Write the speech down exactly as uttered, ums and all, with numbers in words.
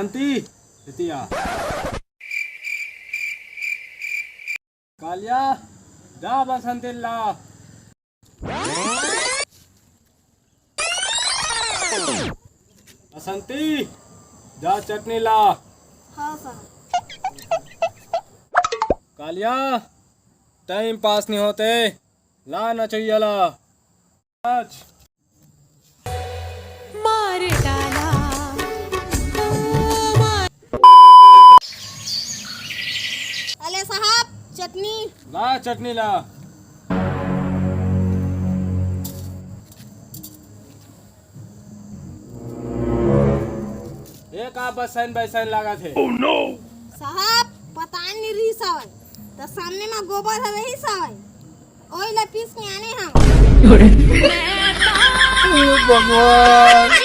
बसंती, एती आ। कालिया, जा बसंती ला। बसंती, जा चटनी ला। हाँ साहब। कालिया, टाइम पास नहीं होते, ला नचैया ला। आज। मार डाला, मार। अले साहब, चटनी। ला चटनी ला। ए का बसैन बसैन लागत हे? साहब, पता नहीं रही सावय, त सामने में गोबर हवे ही सावय, ओई ला पीस के आने हम। भगवान।